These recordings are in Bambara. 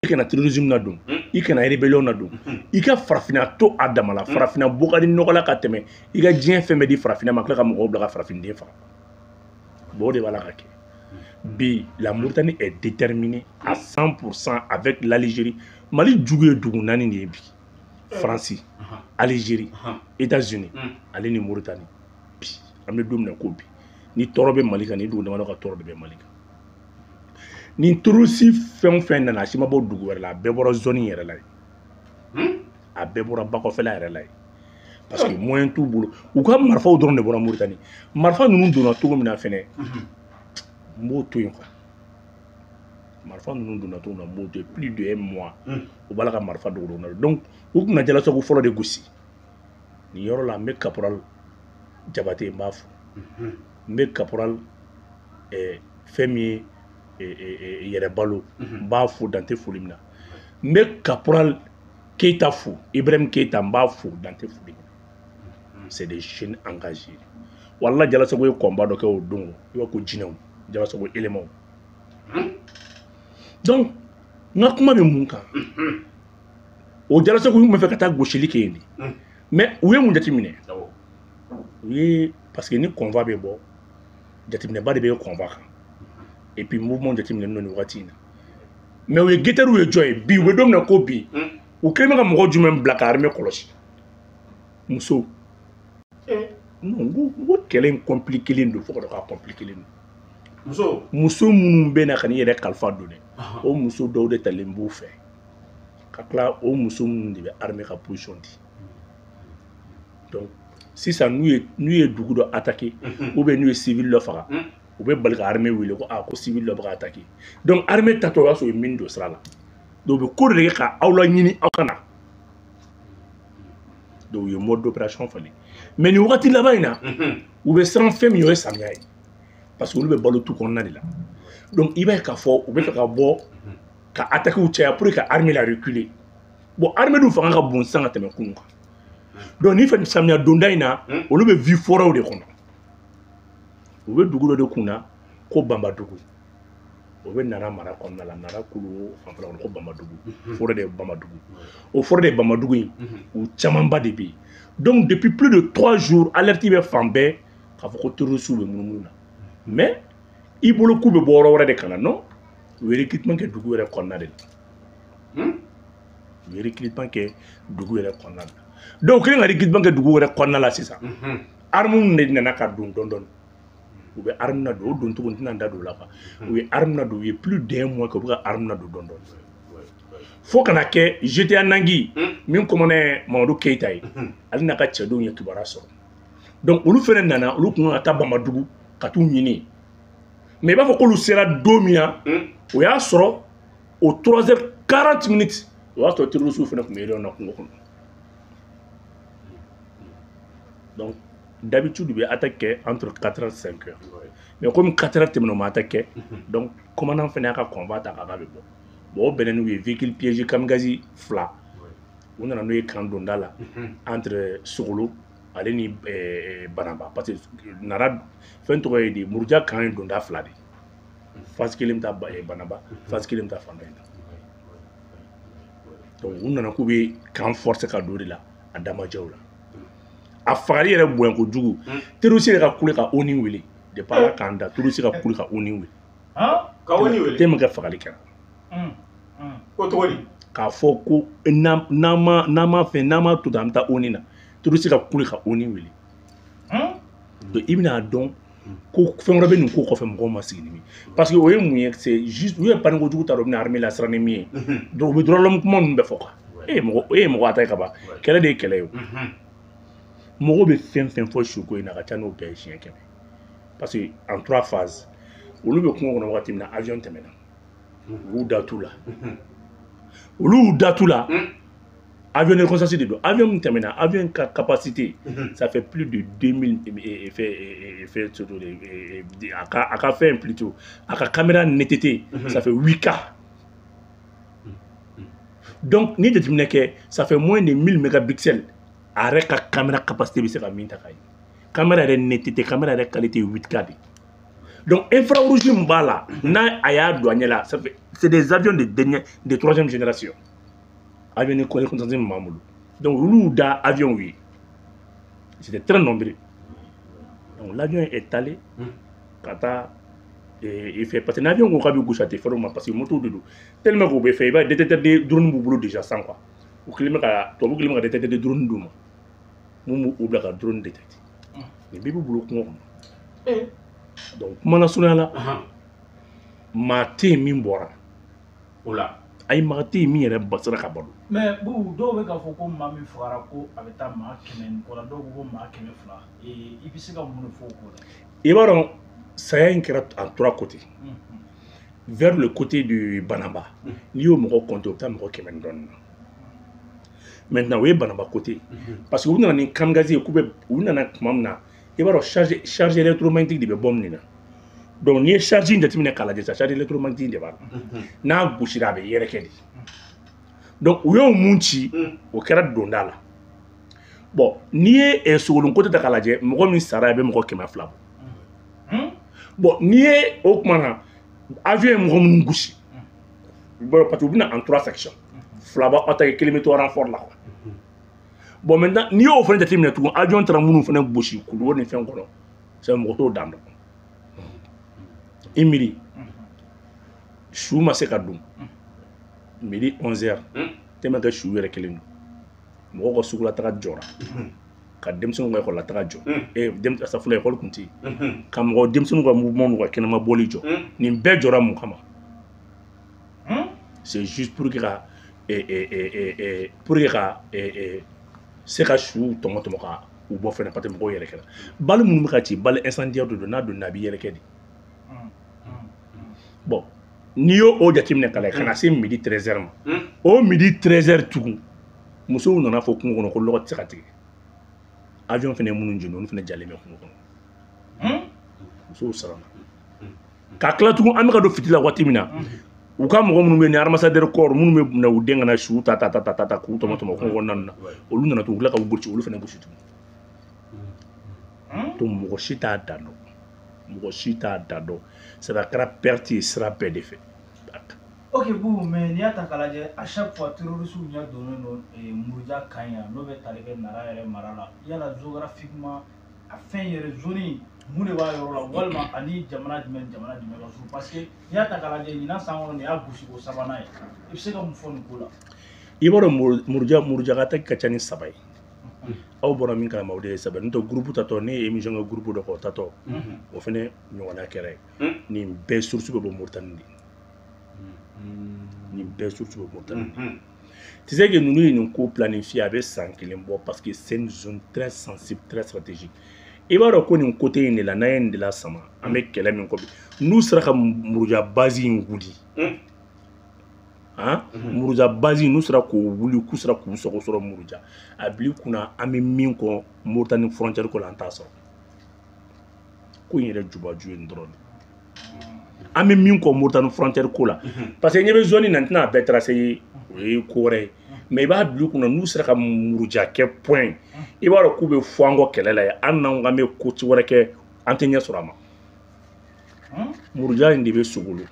Kana terrorisme na don, i kana rébellion na don, i ka farafinna to a dama la. Farafinna bɔ ka di nɔgɔ la ka tɛmɛ i ka diɲɛ fɛn bɛɛ di farafinna ma, tila ka mɔgɔw bila ka farafinden faga. Bon, o de b'a la ka kɛ bi. La Mauritanie est déterminée à 100% avec l'Algérie. Mali jugu ye dugu naani de ye bi: Faransi, Algérie, États-Unis ale ni Mauritanie. Bi an bɛ don min na ko bi, ni tɔɔrɔ bɛ Mali kan, ni dugu damadɔ ka tɔɔrɔ de bɛ Mali kan. Ni terroriste fɛn o fɛn nana, a si ma bɔ dugu wɛrɛ la, a bɛɛ bɔra zone yɛrɛ la yen, a bɛɛ bɔra bakɔfɛla yɛrɛ la yen, parce que moyen t'u bolo. U ka marifaw dɔrɔn de bɔra Mauritanie. Marifa ninnu donna cogo min na fɛnɛ, n b'o to yen quoi. Marifa ninnu donna cogo min na, n b'o to yen. Plus de un mois, u b'a la ka marifa dogo dogo na. Donc u kun na Jalasago fɔlɔ de gosi nin yɔrɔ la. N bɛ caporal Jabate, n b'a fo. N bɛ caporal fɛn min ye Yɛrɛ Balo, n b'a fo dan tɛ foli min na. N bɛ caporal Keita fo, Ibrahim Keita, n b'a fo dan tɛ foli min na. C'est des jeunes engagés. Wala Jalasago ye combat dɔ kɛ o don, i b'a ko jinɛw, Jalasago éléments. Donc n ka kuma bɛ mun kan? O Jalasago tun bɛ fɛ ka taa gosili kɛ yen de, mais u ye mun jateminɛ? U ye, parce que ni convoi bɛ bɔ, jateminɛba de bɛ kɛ convoi kan, et puis mouvement jateminɛ don nin wagati in na. Mais u ye guetteurw ye jɔn ye bi? U bɛ don min na ko bi, u kɛlen bɛ ka mɔgɔ jumɛn bila ka armée kɔlɔsi? Musow. Non, n ko kɛlɛ in compliqué don fo ka dɔn k'a compliqué don. Muso. Muso minnu bɛ na ka n'i yɛrɛ kalifa don dɛ, o muso dɔw de talen b'u fɛ ka tila, o muso minnu de bɛ armée ka position di. Donc sisan, n'u ye dugu dɔ attaquer ou bien n'u ye civil dɔ faga, u bɛ bali ka armée wele ko aa, ko civil dɔ bɛ ka attaquer. Donc armée tatɔ, o y'a sɔrɔ u ye min don sira la. Donc u bɛ ko dɔ de kɛ ka aw laɲini aw ka na. Donc u ye mode d'opération falen. Mais nin wagati laban in na, u bɛ siran fɛn min ye, o ye samiya ye, parce que olu bɛ balo tu kɔnɔna de la. Donc i b'a ye k'a fɔ u bɛ fɛ ka bɔ ka attaquer caya pour que ka armée la reculer. Bon, armée dun fanga ka bon sisan ka tɛmɛ kunun kan. Donc ni fɛn samiya donda in na, olu bɛ vie forêt de kɔnɔ. U bɛ dugu dɔ de kunna ko Banbadugu, o bɛ Nara mara kɔnɔna la, Nara kulu fanfɛla kɔnɔ, ko Banbadugu, forêt de Banbadugu. O forêt de Banbadugu in, u camanba de bɛ yen. Donc depuis plus de 3 jours, alerte bɛ fan bɛɛ k'a fɔ ko terroristes bɛ munumunu na. Mais i bolo k'u bɛ bɔ yɔrɔ wɛrɛ de ka na? Non, u ye recrutement kɛ dugu yɛrɛ kɔnɔna de la. U ye recrutement kɛ dugu yɛrɛ kɔnɔna de la. Donc u kɛlen ka recrutement kɛ dugu yɛrɛ kɔnɔna la sisan, armes de nana ka don dɔɔni dɔɔni. U bɛ arme na don, o don cogo n tɛna n da don o la quoi. U ye arme na don, u ye plus d'un mois kɛ u bɛ ka arme na don dɔɔni dɔɔni, fo kana kɛ GTA Nangui min commandant ye Mamadu Keyita ye, ale n'a ka cɛdenw ye kibaruya sɔrɔ. Donc olu fɛnɛ nana, olu kun kan ka taa Bamadugu ka t'u ɲini. Mais i b'a fɔ k'olu sera don min na, o y'a sɔrɔ o 3 heures 40 minutes, o y'a sɔrɔ terroristes fɛnɛ tun bɛ réunion na kungo kɔnɔ. Donc d'habitude u bɛ attaque kɛ entre 4 heures 5 heures, mais comme 4 heures tɛmɛna, u ma attaque kɛ. Donc commandant fɛnɛ y'a ka convoi ta k'a bɛ bɔ. Bon, o bɛnna n'u ye véhicule piégé kamikaze fila, u nana n'o ye camp donda la entre Sogolo ale ni Banaba, parce que Nara fɛn tɔgɔ ye di, Muruja camp ye donda fila de, phase kelen bɛ taa Banaba, phase kelen bɛ taa fan dɔ in na. Donc u nana k'u bɛ camp forcer ka don o de la, a damajɛw la. A fagali yɛrɛ bonya kojugu, terroriste yɛrɛ ka kule ka ONU wele. Depuis ala k'an da, terroriste ka kule ka ONU wele. Ka ONU wele? Tellement que fagali kɛra. Ko cogo di? K'a fɔ ko n'an ma fɛn, n'an ma to tan, an bɛ taa ONU na. Terroriste ka kule ka ONU wele. Donc i bɛna dɔn ko fɛn wɛrɛ bɛ nin ko kɔfɛ, mɔgɔw ma sigi ni min, parce que o ye mun ye? C'est juste u ye panni kojugu ta dɔn, u bɛna armée lasiran ni min ye. Donc u bɛ droit l'homme kuma ninnu bɛɛ fɔ quoi. E ye mɔgɔ, e ye mɔgɔ attaqué ka ban, kɛlɛ de ye kɛlɛ ye. O mɔgɔw bɛ fɛn fɛn fɔ suko in na, a ka ca n'o bɛɛ ye siɲɛ 100, parce que en trois phases, olu bɛ kungo kɔnɔ wagati min na, avion tɛmɛna, u y'u da tu la, olu y'u da tu la. Avion de reconnaissance de don. Avion min tɛmɛna, avion ka capacité, ça fait plus de 2000 fait surtout a ka fɛn plutôt, a ka caméra netteté, ça fait 8K. Donc ni jateminɛ kɛ, ça fait moins de 1000 mégapixels. A yɛrɛ ka caméra capacité bɛ se ka min ta ka ye, caméra yɛrɛ netteté, caméra yɛrɛ qualité ye 8K de. Donc infrarouge min b'a la, n'a a y'a don a ɲɛ la, ça fait, c'est des avions de dernière, de troisième génération. Avion de reconnaissance min b'an bolo. Donc olu y'u da avion ye. C'était très nombreux. Donc l'avion est allé ka taa i fɛ, parce que n'avion ko k'a bɛ gosi, a tɛ fɛrɛ o ma, parce que moto de don, tellement k'u bɛ fɛ, i b'a ye, détecteur de drone b'u bolo déjà san quoi. U kɛlen bɛ ka, tubabu kɛlen bɛ ka détecteur de drone d'u ma mun b'u bila ka drone détecter. Nin bɛɛ b'u bolo kungo kɔnɔ. Donc kuma lasurunya la, maa tɛ yen min bɔra o la. Ayi, maa tɛ yen min yɛrɛ ba sera ka balo. Mais Boubou, dɔw bɛ k'a fɔ ko maa min fagara, ko a bɛ taa maa 100 ni kɔ la, dɔw ko ko maa 200. I bɛ se ka mun de fɔ o ko la? I b'a dɔn, saya in kɛra en trois côtés. Vers le côté du Banamba, n'i y'o mɔgɔ compter, o bɛ taa mɔgɔ 100 ni dɔɔnin na. Maintenant, o ye Banamba côté, parce que u nana ni kamikaze ye, k'u bɛ, u nana tuma min na, i b'a dɔn, charge électromagnétique de bɛ bɔ min na. Donc n'i ye charge in jateminɛ k'a lajɛ sisan, charge électromagnétique de b'a la, n'a gosira, a bɛ yɛrɛkɛ de. Donc u y'o mun ci, o kɛra donda la. Bon, n'i ye Sogolon côté ta k'a lajɛ, mɔgɔ min sara, a bɛ mɔgɔ 200 bɔ. Bon, n'i ye o kuma na, avion ye mɔgɔ minnu gosi, parce que u bɛna en trois sections, fila b'a attaquer, kelen bɛ to renfort la quoi. Bon, maintenant, n'i y'o fana jateminɛ tugun, avion taara minnu fana gosi Kulukoro ni fɛn kɔnɔ, c'est mɔgɔ t'o dan dɔn. I miiri, su ma se ka don midi 11 heures, tellement que su yɛrɛ kelen don, mɔgɔw ka sugulataga jɔra, ka denmisɛnninw ka ekɔli la taga jɔ, safula ekɔli kun tɛ yen, ka mɔgɔ denmisɛnninw ka mouvement n'u ka kɛnɛma bɔli jɔ. Nin bɛɛ jɔra mun kama? C'est juste pour que ka se ka su tɔmɔ tɔmɔ ka u bɔ fɛnɛ, parce que mɔgɔw yɛrɛ kɛra balle minnu bɛ ka ci, balle incendiaire de don, n'a donna, a b'i yɛrɛkɛ de. Bon, n'i y'o o jateminɛ ka lajɛ, ka na se midi 13 heures ma, o midi 13 heures tugun, musow nana fɔ kungo kɔnɔ ko lɔgɔ tɛ se ka tigɛ. Avion fɛnɛ ye minnu jeni, olu fɛnɛ jalen bɛ kungo kɔnɔ. Musow siranna. Ka tila tugun, an bɛ ka don fitiri la waati min na, u ka mɔgɔ minnu bɛ yen ni ambassadeur corps minnu bɛ na u den ka na su ta ta ta ta ta k'u tɔmɔ tɔmɔ kungo kɔnɔna na, olu nana tugun, u tila ka u gosi, olu fɛnɛ gosi tugun. Donc mɔgɔ si t'a dan dɔn, mɔgɔ si t'a da dɔn. C'est a kɛra perte ye sira bɛɛ de fɛ. Ok Boubou, mais n'i y'a ta k'a lajɛ, à chaque fois terroristes ɲɛ donnen don Muruja kan yan, n'o bɛ tali kɛ Nara yɛrɛ mara la. Yala géographiquement, a fɛn yɛrɛ, zone in, mun de b'a yɔrɔ la, walima ani jamana jumɛn, jamana jumɛn ka surun? Parce que n'i y'a ta k'a lajɛ, ɲinan san kɔnɔ, nin y'a gosiko sabanan ye. I bɛ se ka mun fɔ nin ko la? I b'a dɔn, Muruja ka attaque ka ca ni saba ye. Aw bɔra min kalama, o de ye saba. N'o tɛ, groupe tatɔ, ne ye émission kɛ groupe dɔ kan, o tatɔ, o fɛnɛ ɲɔgɔnna kɛra ye. Nin bɛɛ source bɛ bɔ Mauritanie de. Nin bɛɛ source bɛ Mauritanie de. Tu sais que ninnu ye nin ko planifié a bɛ san kelen bɔ, parce que c'est une zone très sensible, très stratégique. I b'a dɔn ko nin côté in de la, n'an ye nin de la sama, an bɛ kɛlɛ min kɔ bi, n'u sera ka Muruja base in wuli, han, Muruja base, n'u sera k'o wuli, k'u sera k'u sago sɔrɔ Muruja, a bil'i kunna, an bɛ min kɔ Mauritanie frontière ko la, an t'a sɔrɔ. Ko in yɛrɛ jubaju ye nin dɔrɔn de. An bɛ min kɔ Mauritanie frontière ko la, parce que ɲɛ bɛ zone in na, n tɛna a bɛɛ tracer ye, o ye ko wɛrɛ ye. Mais i b'a bila i kunna, n'u sera ka Muruja kɛ point, i b'a dɔn k'u bɛ fɔ an kɔ kɛlɛ la yen. Hali n'an ko k'an bɛ ko ci wɛrɛ kɛ, an tɛ ɲɛ sɔrɔ a ma. Muruja in de bɛ Sogolo,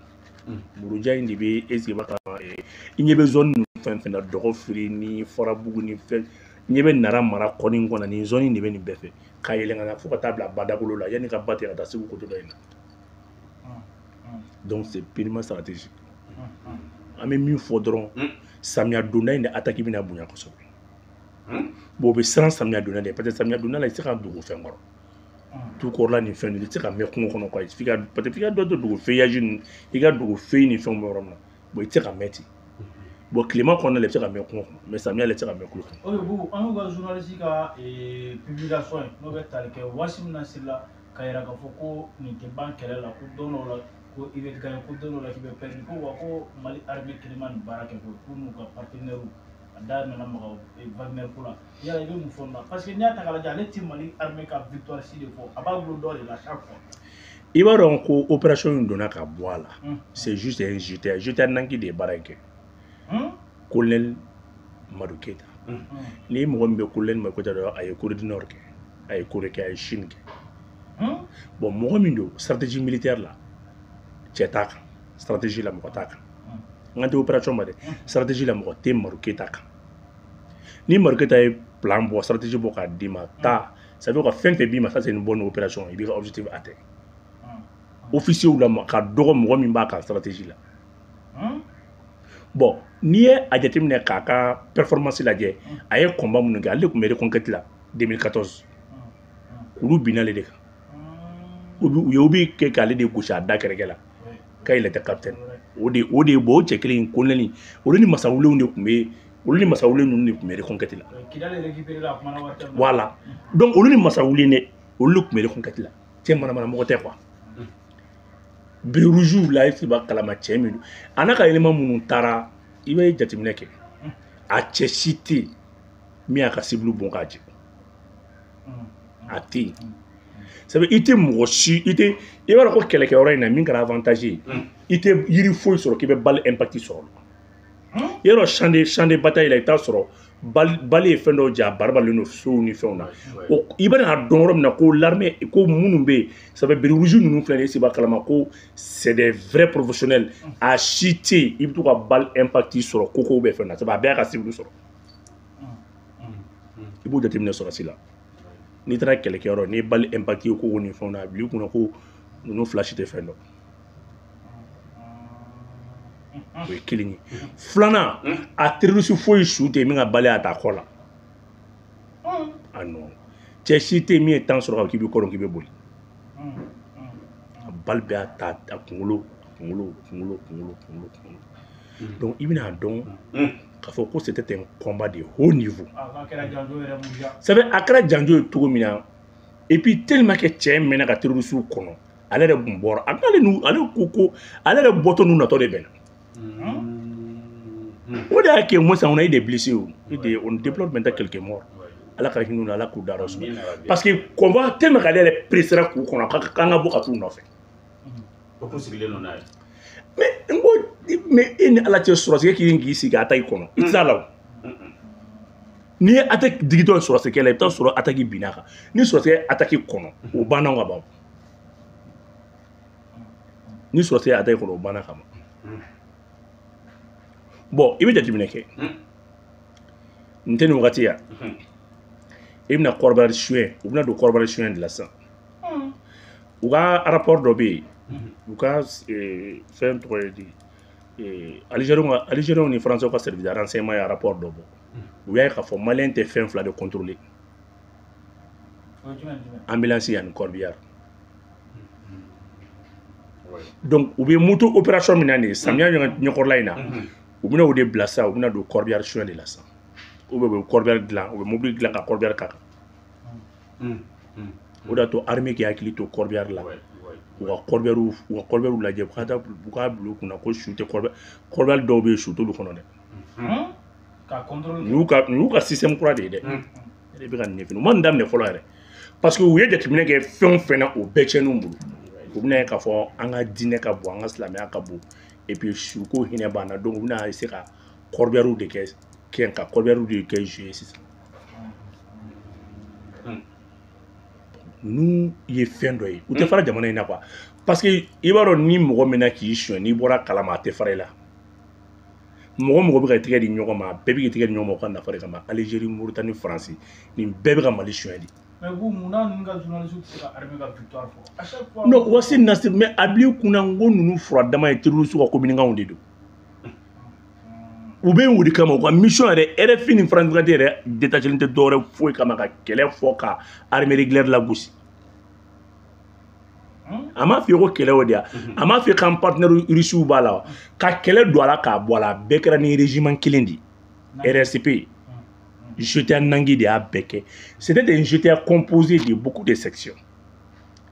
Muruja in de bɛ est-ce que i ɲɛ bɛ zone ninnu fɛn fɛn na, Dɔgɔfiri ni Farabugu ni fɛn, i ɲɛ bɛ Nara mara kɔni kɔnɔ, nin zone in de bɛ nin bɛɛ fɛ ka yɛlɛn ka na fo ka taa bila Badagolo la, yanni ka ba tigɛ ka taa Segu côté dɔ in na. Donc c'est purement stratégique. An bɛ min fɔ dɔrɔn, samiya donda in de attaque bɛna bonya kosɛbɛ. Bon, o bɛ siran samiya donda de, parce que samiya donda la, i tɛ se ka dogo fɛn kɔrɔ, tu kɔrɔla ni fɛn ninnu, i tɛ se ka mɛn kungo kɔnɔ quoi. F'i ka, parce que f'i ka dɔ to dogo feuillage ninnu, i ka dogo feuille ni fɛnw bɛ yɔrɔ min na. Bon, i tɛ se ka mɛn ten. Bon, tilema kɔnɔna la, i bɛ se ka mɛn kungo kɔnɔ, mais samiya la, i tɛ se ka mɛn kungo kɔnɔ. Ok Boubou, an y'u ka journaliste ka publication ye, n'o bɛ tali kɛ Wassim Nasr la, ka yira k'a fɔ ko nin tɛ ban kɛlɛ la, ko don dɔw la ko i bɛ gagner, ko don dɔw la k'i bɛ perdre, ko wa ko Mali armée kelen ma nin baara kɛ, ko k'u n'u ka partenaire. A da nana maga Wagner ko la. Yala i bɛ mun fɔ nin na? Parce que n'i y'a ta k'a lajɛ, ale ti Mali armée ka victoire si de fɔ, a b'a bolo dɔ de la chaque fois. I b'a dɔn ko opération in donna ka bɔ a la, c'est juste un GTA, GTA Nanki de ye baara in kɛ. Colonel Madu Keita, ni mɔgɔ min bɛ colonel Madu Keita dɔn, a ye Corée du Nord kɛ, a ye Corée kɛ, a ye Chine kɛ. Bon, mɔgɔ min don stratégie militaire la, cɛ t'a kan. Stratégie la, mɔgɔ t'a kan. N ka tɛ opération ma dɛ, stratégie la, mɔgɔ tɛ Modibo Keyita kan. Ni Modibo Keyita ye plan bɔ, stratégie bɔ k'a d'i ma, taa, ça veut dire ka fɛn fɛn b'i ma, ça c'est une bonne opération, i b'i ka objectif atteint. Officier la, ka dɔgɔ mɔgɔ min b'a kan stratégie la. Bon, n'i ye a jateminɛ k'a ka performance lajɛ, a ye combat minnu kɛ, ale de tun bɛ reconquête la 2014. Olu binna ale de kan. U ye OB kɛ k'ale de gosi a da kɛrɛkɛ la quand il était capitaine. O de bon, o cɛ kelen in colonel, olu ni masawulenw de tun bɛ, olu ni masawulen ninnu de tun bɛ reconquête la. Voilà, donc olu ni masawulen dɛ, olu de tun bɛ reconquête la. Cɛ manamana mɔgɔ tɛ quoi. Béret rouge la, e b'a kalama cɛ min don. A n'a ka élément minnu taara, i bɛ jateminɛ kɛ, a cɛ si tɛ yen min y'a ka cible bon k'a jɛ, a tɛ yen. Sabu i tɛ mɔgɔ si, i tɛ, i b'a dɔn ko kɛlɛkɛyɔrɔ in na min kɛra avantage ye, i tɛ yiri foyi sɔrɔ k'i bɛ balle impact sɔrɔ. Yɔrɔ champ de bataille la, i bɛ taa sɔrɔ balle ye fɛn dɔw ja, a barabalen don sow ni fɛnw na. O i bɛna dɔn yɔrɔ min na ko l'armée, ko minnu bɛ yen, ça fait béret rouge ninnu filɛ nin ye, b'a kalama ko c'est des vrais professionnels. A si tɛ yen i bɛ to ka balle impact sɔrɔ koko bɛ fɛn na, sabu a bɛɛ y'a ka cible sɔrɔ. I b'o jateminɛ sɔrɔsi la. N'i taara kɛlɛkɛyɔrɔ, n'i ye balle impact ye koko ni fɛnw na, a bil'i kunna ko ninnu fila si tɛ fɛn dɔn. O ye kelen ye. Filanan, a terroriste foyi su tɛ yen min ka balle a t'a kɔ la. Ah non, cɛ si tɛ yen min ye temps sɔrɔ k'i bɛ kɔrɔ k'i bɛ boli. A balle bɛ a ta a kunkolo kunkolo kunkolo kunkolo kunkolo kunkolo. Donc i bɛna dɔn k'a fɔ ko c'était un combat de haut niveau. Ça veut, a kɛra janjo ye cogo min na, et puis tellement que cɛ mɛnna ka terroriste kɔnɔ, ale yɛrɛ kun bɔra, ale n'u, ale ko ale yɛrɛ bɔtɔ n'u natɔ de bɛnna. O de y'a kɛ moins on a eu des blessés, on déplore maintenant quelques morts. Ala ka hinɛ u la, Ala k'u da yɔrɔ suma. Parce que combat tellement k'ale yɛrɛ pressera k'u kɔnɔ k'an ka bɔ ka t'u nɔfɛ. O kun sigilen don n'a ye. Mais n ko, mais e ni Ala cɛ, sɔrɔsikɛ k'i sigi attaque kɔnɔ, i tɛ s'a la o. N'i ye attaque digitɔ ye sɔrɔsikɛ la, i bɛ taa sɔrɔ attaque binna kan. Ni sɔrɔsikɛ attaque kɔnɔ, o banna ka ban. Ni sɔrɔsikɛ attaque kɔnɔ, o banna ka ban. Bon, i bɛ jateminɛ kɛ. Nin tɛ nin wagati ya. I bɛna kɔrɔbari suɲɛ, u bɛna don kɔrɔbari suɲɛ de la sisan. U ka rapport dɔ bɛ yen, u ka fɛn tɔgɔ ye di, Algériens ni Français ka service de renseignement ye rapport dɔ bɔ. U y'a ye k'a fɔ Malien tɛ fɛn fila de contrôler. Ambulance ani corbillard. Donc u bɛ moto opération min na nin ye, samiya ɲɛkɔrɔla in na, u bɛna o de bila sisan, u bɛna don corbillard suɲɛ de la sisan. Ou bien u bɛ corbillard dilan, u bɛ mobili dilan ka corbillard k'a kan. O de y'a to armée k'i hakili to corbillard la. U ka corbillard lajɛ, u k'a bila u kunna ko su tɛ corbillard dɔw bɛ yen, su t'olu kɔnɔ dɛ. Nin y'u ka système kura de ye dɛ. E de bɛ ka nin ɲɛf'i ɲɛna. U ma nin daminɛ fɔlɔ yɛrɛ. Parce que u ye jateminɛ kɛ fɛn o fɛn na, o bɛɛ tiɲɛn'u bolo. U bɛna ye k'a fɔ an ka diinɛ ka bon, an ka silamɛya ka bon, et puis su ko hinɛ b'an na, donc u bɛna essayer ka corbillard de kɛ ka corbillard de kɛ jouer sisan. Ninnu ye fɛn dɔ ye, u tɛ fara jamana in na quoi. Parce que i b'a dɔn ni mɔgɔ min na k'i suɲɛ, n'i bɔra kalama, a tɛ fara i la. Mɔgɔ mɔgɔ bɛ ka tɛgɛ di ɲɔgɔn ma, a bɛɛ bɛ k'i tɛgɛ di ɲɔgɔn ma u ka nafa de kama. Algérie, Mauritanie, France, nin bɛɛ bɛ ka Mali suɲɛ de. Mais vous, munna ninnu ka journaliste tɛ se ka armée ka victoire fɔ à chaque fois? Non, Wassim Nasr, mais a b'i kunna n ko ninnu fura dama ye terroriste ka communicants de don. U bɛ o de kama, u ka mission yɛrɛ, RFI ni France 24 yɛrɛ détaché tɛ dɔwɛrɛ foyi kama ka kɛlɛ fɔ ka armée régulière lagosi. A m'a f'i ye ko kɛlɛ o de ya, a m'a f'i ye k'an partenaire russiw b'a la wa, ka kɛlɛ don a la k'a bɔ a la, a bɛɛ kɛra ni régiment kelen de ye, RSP. GTA Nangui de y'a bɛɛ kɛ. C'était un GTA composé de beaucoup de sections.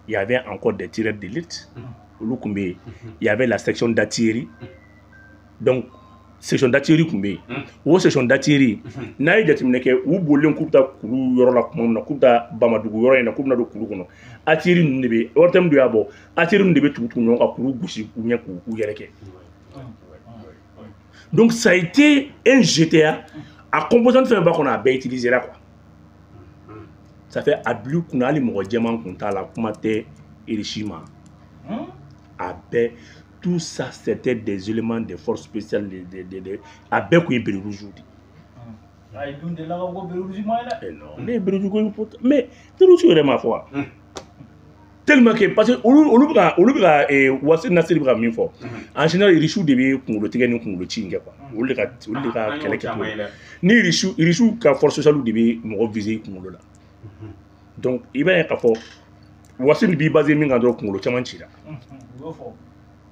Il y avait encore des tireurs d'élite, olu tun bɛ yen. Il y avait la section d'artillerie. Donc section d'artillerie tun bɛ yen. O section d'artillerie, n'a ye jateminɛ kɛ, u bolilen k'u bɛ taa kulu yɔrɔ la tuma min na, k'u bɛ taa Bamadugu yɔrɔ in na, k'u bɛna don kulu kɔnɔ, artillerie ninnu de bɛ, ORTM dɔ y'a bɔ, artillerie ninnu de bɛ tugu tugu ɲɔgɔn kan, kuru gosi u ɲɛ k'u yɛrɛ kɛ. Donc ça a été un GTA, a composante fɛn b'a kɔnɔ, a bɛɛ utilisera quoi. Ça fait a bil'u kunna hali mɔgɔ jɛman kun t'a la, kuma tɛ Russie ma. A bɛɛ, tout ça c'était des éléments des forces spéciales de a bɛɛ kun ye béret rouge de. Ayi, dun delila ka ko béret rouge ma ye dɛ. Eh non, ne ye béret rouge ko mais béret rouge yɛrɛ ma fɔ wa? Tellement que parce que olu bɛ ka Wassim Nasr bɛ ka min fɔ, en général Russiw de bɛ kunkolo tigɛ ni kunkolo ci in kɛ quoi. Olu de ka kɛlɛ kɛcogo ni Russiw ka force spéciale de bɛ mɔgɔ viser i kunkolo la. Donc i b'a ye k'a fɔ Wassim b'i basé min kan dɔrɔn, kunkolo caman cira. U y'o fɔ.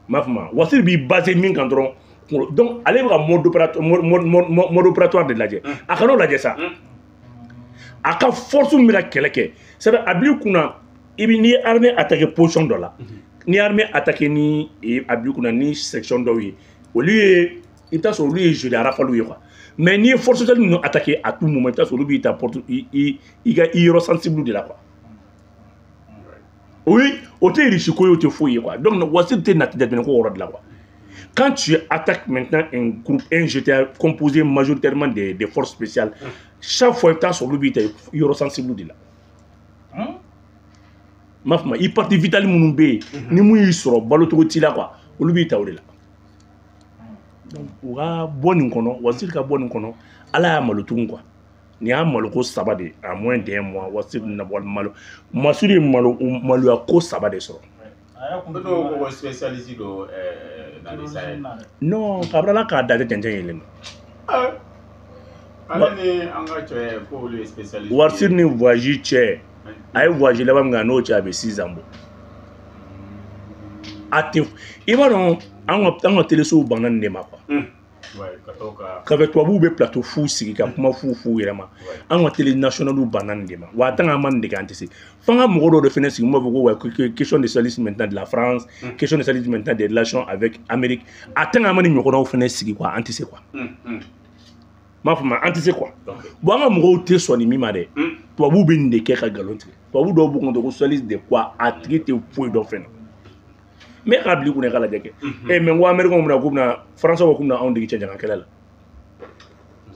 N b'a fɔ ma, Wassim b'i basé min kan dɔrɔn kunkolo. Donc ale bɛ ka mode opératoire de lajɛ. A kan'o lajɛ sa, a ka force min bɛ ka kɛlɛ kɛ, c'est à dire a bil'i kunna i bɛ n'i ye armée attaqué position dɔ la, n'i ye armée attaqué ni a bil'i kunna ni section dɔw ye, olu ye i bɛ taa sɔrɔ olu ye jeu de rafale ye quoi. Mais n'i ye force spéciale ninnu attaqué à tout moment, i bɛ taa sɔrɔ olu b'i ta porte i ka i yɔrɔ sensible de la quoi. O ye o tɛ Russie ko ye, o tɛ foyi ye quoi. Donc Wassim tɛ nati jateminɛ ko yɔrɔ de la quoi. Quand tu attaques maintenant un groupe, un GTA composé majoritairement des forces spéciales, chaque fois i bɛ taa sɔrɔ olu b'i ta yɔrɔ sensible de la. N b'a fɔ ma, i partie vitale minnu bɛ yen, ni mun y'i sɔrɔ balocogo t'i la quoi, olu b'i ta o de la. Donc u ka bɔ nin kɔnɔ, Wassim ka bɔ nin kɔnɔ, Ala y'a malo tugun quoi. Nin y'a maloko saba de en moins d'un mois. Wassim na malo, Masudi ye malo maloya ko saba de sɔrɔ. A yɛrɛ kun Ko dɔw ko spécialiste don dans le Sahel. Non, kabini Ala k'a da tɛ cɛncɛn yelen. Ale ni an ka cɛ ko olu ye spécialiste. Wassim ni voyage cɛ, a ye voyage laban min kɛ, a n'o cɛ a bɛ 6 ans bɔ. A tɛ, i b'a dɔn an ka télésow banna nin de ma quoi. Ouais, ka to ka Ka fɛ tubabuw bɛ plateau fu sigi ka kuma fu fu yɛrɛ ma. An ka télé nationale banna nin de ma wa. Tant qu'an ma nin de kɛ, an tɛ se. F'an ka mɔgɔ dɔw de fɛnɛ sigi mun b'a fɔ ko ouais, question de spécialisme maintenant de la France, question de spécialisme maintenant des relations avec Amérique. A tant qu'an ma nin ɲɔgɔnnaw fɛnɛ sigi quoi, an tɛ se quoi. N b'a fɔ ma, an tɛ se quoi. Bon, an ka mɔgɔw tɛ sɔn nin min ma dɛ. Tubabuw bɛ nin de kɛ ka nkalon tigɛ. Tubabu dɔw b'u kɔnɔ ko spécialiste de quoi, a tigi tɛ foyi dɔn fɛn na. Mais k'a bila i kunna i k'a lajɛ kɛ. Eh mais n ko américain bɛna k'u bɛna, français ko k'u bɛna anw dege cɛncɛn kan kɛlɛ la.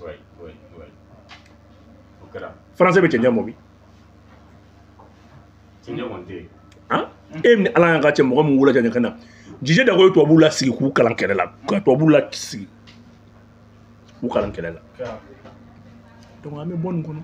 Ouais. O kɛra. Français bɛ cɛncɛn bɔ min? Cɛncɛn kɔni tɛ yen. Han, e ni Ala y'an ka cɛ mɔgɔ min wolo cɛncɛn kan na. Jije Dako ye tubabuw lasigi k'u kalan kɛlɛ la, ka tubabuw lasigi k'u kalan kɛlɛ la. Donc an bɛ bɔ nin kɔnɔ.